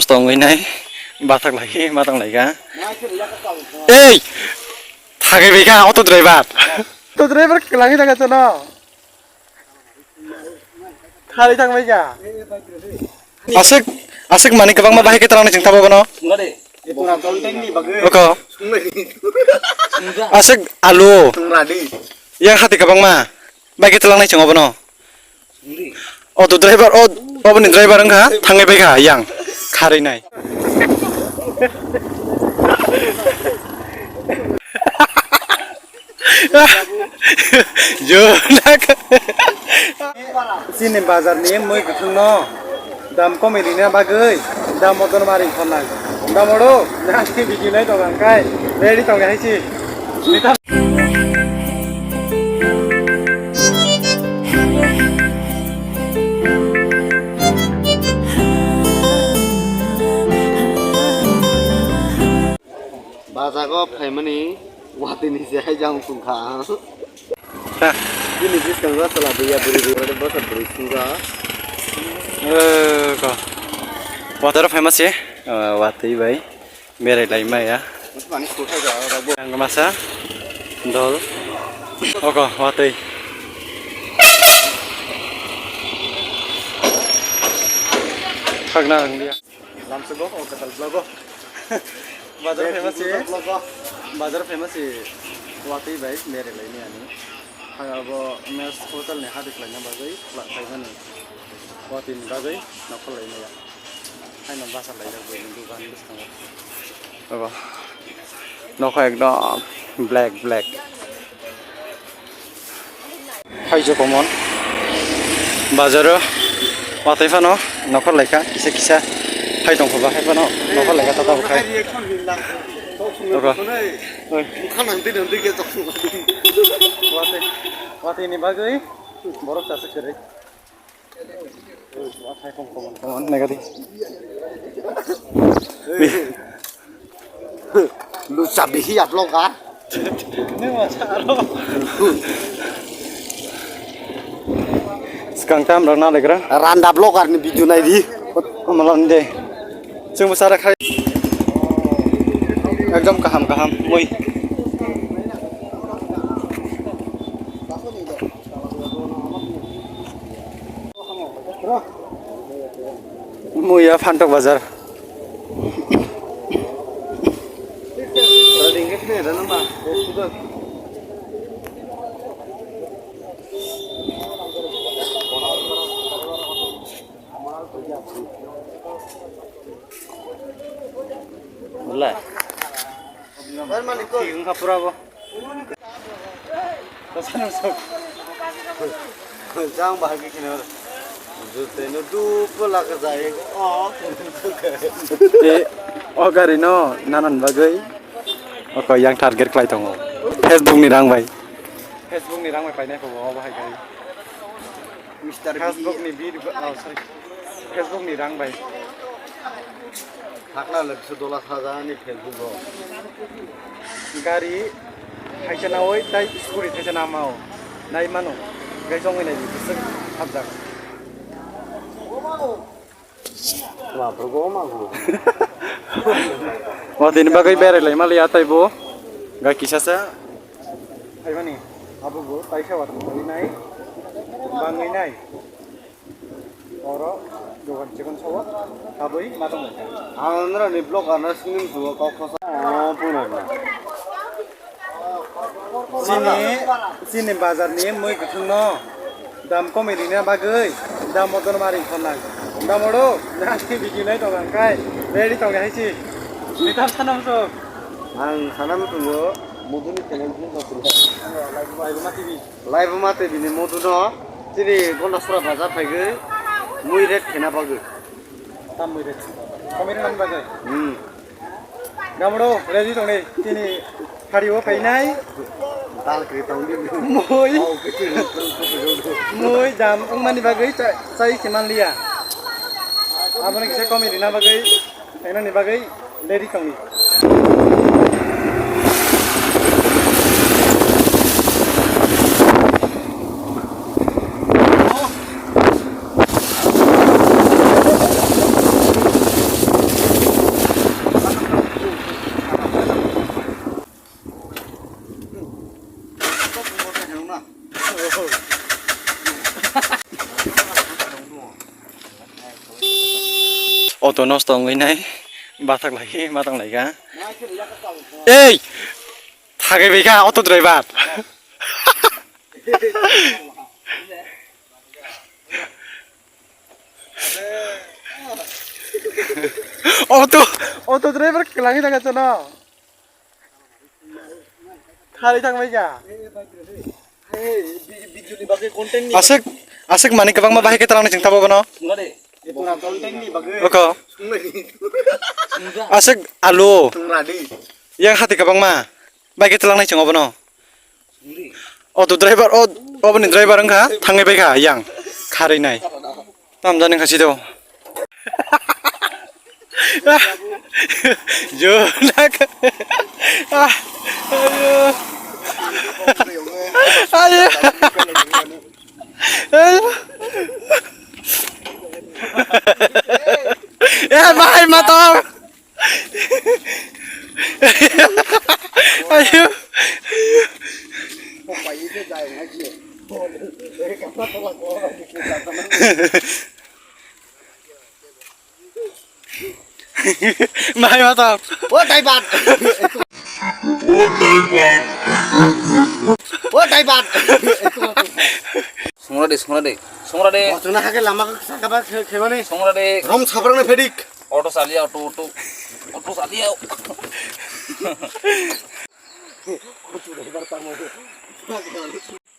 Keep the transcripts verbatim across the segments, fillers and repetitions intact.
Tongwi nai, bathak lai, ma tong lai ka. Ei! Thagai bai ka, auto driver. Auto driver kwlangwi thangkha chwno. Khari thangbai ka. Aswk, aswk mani kwbangma bahai khe twlang ni chwng thabo bono. Eko. Aswk alu. Yang hati kwbangma. Bahai khe twlang ni chwng obono. Auto driver, o, oboni driver wngkha, thangwi bai kha yang kharwi nai. Jonak. Chini bazar ni mui kuthung no dam komwi rina bagwi dam motor mari khonai. Dam oro nang video nai tong ang kai ready tong hai si. Bazago phaimani watwi ni se hai jang tongkha ang. Ha. Bini bwskango chwla buya bwrwi bwrwi bwsa bwrwi swngjak. Eh, ko. Wataro phaima se, eh, watwi bai. Berai lai maya. Mani kuthai ja, ora bo. Ang masa dol. Oko, watwi. Khagna ang dia. Lamsugo, o katal vlogo. Bazar famous si. Vlogo. Bazar famous si. Watwi bai, berai lai maya ni. Ang abo mes hotel ni hadi khlaina bagwi, khlai mani. Watwi ni bagwi, nokhor lai maya. Haino basa laijak buini dugan bwskango. Abo nokha ekdom black, black. Haijo komon. Bazaro watwi phano nokhor laikha kisa kisa. Hai tongkhoba hai phano nokhor laikha tata bukhai. Abo. Oi. Watwi, watwi ni bagwi borok chasik kwrwi. Lucha bihi ya vlogger. Skang tam rok na legra. Randa vlogger ni video nai di. Amalan de. Chwng bwsara khai. Ekdom kaham kaham mui. Muya Phantok Bazar. Wala. Wngkha pura bo. Jang bahagi kino. Juteno dupo laka jai. Oh. E, o gari no nanan bagwi. Oko yang target khlai tongo. Facebook ni rang bai. Facebook ni rang bai painai ko bo bahai gari. Mister Facebook ni bill, oh, sorry. Facebook ni rang bai. Hakna le bisu dola saja ni Facebook o. Gari thaisa nawi tai scooty thaisa namao. Nai mano. Gai jongwi nai bisu hapjak. Watini bagwi berai lai maliya taibo. Ga kisa sa. Phaimani abo bo taisa watini bagwi nai. Bangwi nai. Oro dogan chikon sawa. Tabwi ma tong. Ang nrani blog ana singin duo kok khosa. Oh, puna na. Chini, chini bazar ni mui kuthung no dam komwi rina bagwi dam motor mari khonai. Dam oro nang biji nai tong ang kai ready tong hai si. Nitam sanam so. Ang sanam tungo muduni channel ni no tungo. Live ma T V. Live ma T V ni mudu no chini Gondasora bazar phaigwi mui ret khena bagwi. Tam mui ret. Komiri nang bagwi. Hmm. Gamro ready tong ni chini hari o painai. Dal kri tong di. Mui. Oh, kri tong di. Mui dam wngmani bagwi cha-, chai se manliya. Aboni kisa komiri na bagwi. Khainani bagwi ready tongdi. Auto nosto wngwi nai, bathak lai, bathang lai kha. Ei! Thagai bai kha auto driver. Auto, auto driver kwlangwi thangkha chwngno. Khari thangbai kha. Aswk, aswk manwi kwbangma bahai khe twlangnai chwng tabuk bono. Oko. Aswk alu. Yang hati kwbangma. Bahai khe twlangnai chwng obono. Auto driver, o, oboni driver wngkha, thangwi bai kha yang kharwi nai. Tamjani kha sido. Junak. Ah, ayo. Ayo. Ayo. Eh, bahai matong. Ayo. Bahai matong. O driver. O driver. Songra de, songra de, songra de. Bosongna hake lama saka ba khe-, khemani. Songra de. Rom sabrangna phedik. Auto chaliya, auto, auto. Auto chaliya.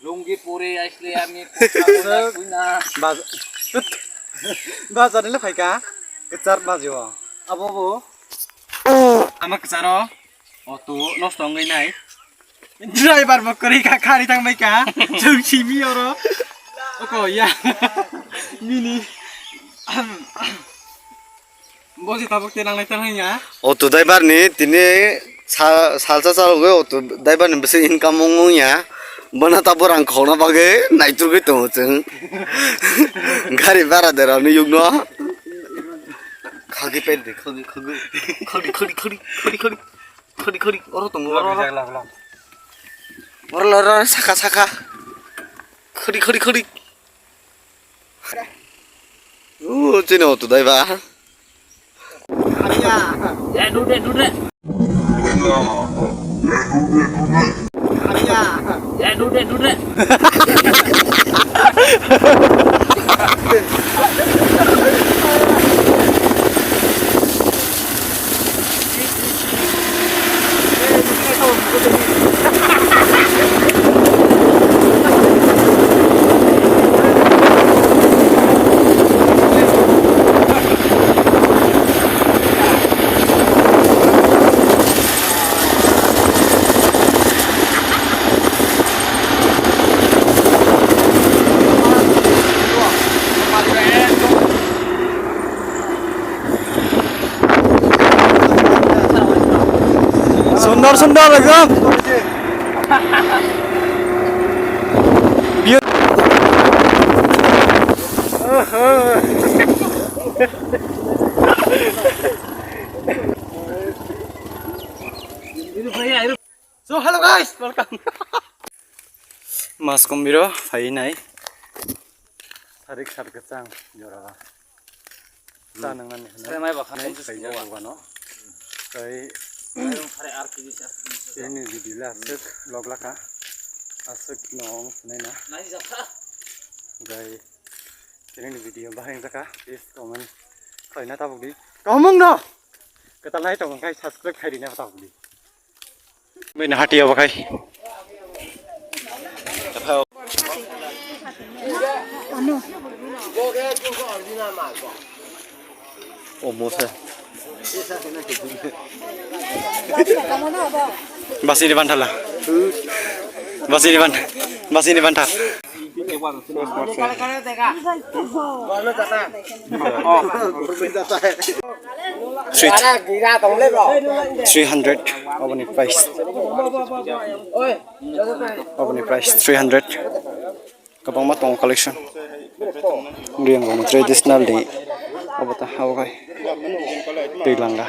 Lungi pore asle ami kotha koi na. Baz-, bazar ni le phaika. Kechar bajo. Abo bo. Ama kecharo. Auto nosto wngwi nai. Driver bo kwrwi kha, khari thang bai kha. Chwng simi oro. Oko ya. Mini. Bo se tabuk te nangnai tang ya. Auto driver ni tini sa-, salsa chalogwi auto driver ni bisi income wngya. Bono tabuk rang khorna bagwi naiturgwi tongo chwng. Gari bara de rani yugno. Khagwi pet de, khagwi, khagwi. Khagwi, khagwi, khagwi, khagwi, khagwi. Khori, khori, oro tongo, oro, oro. Bijak lak lak. Oro, oro, oro, saka, saka. Khori, khori, khori. Uh, chini auto dai ba. Ya, dudre, dudre. Ya, dudre, dudre. Sundor, sundor, ekdom. View. So, hello guys, welcome. Mas kombiro phai nai. Tarik sat kwchang jora ba. Cha nang nani hwnwi. Sare mai ba khan phai jak buwa. Buwa no. Tai ini video la aswk vlog laka. Aswk no nai na. Nai jak kha. Gai ini video bahai jak kha. Please comment khlai na tabuk di. Tomung no. Kwtal nai tong khai subscribe khai di na tabuk di. Bini hati obo khai. Omo se. Basi ni bantala. Basi ni banta. Basi ni banta. Three, three hundred oboni price. Oboni price three hundred. Kwbangma tongo collection. Riyang rokni traditional di. Obo ta habo khai. Twi langa.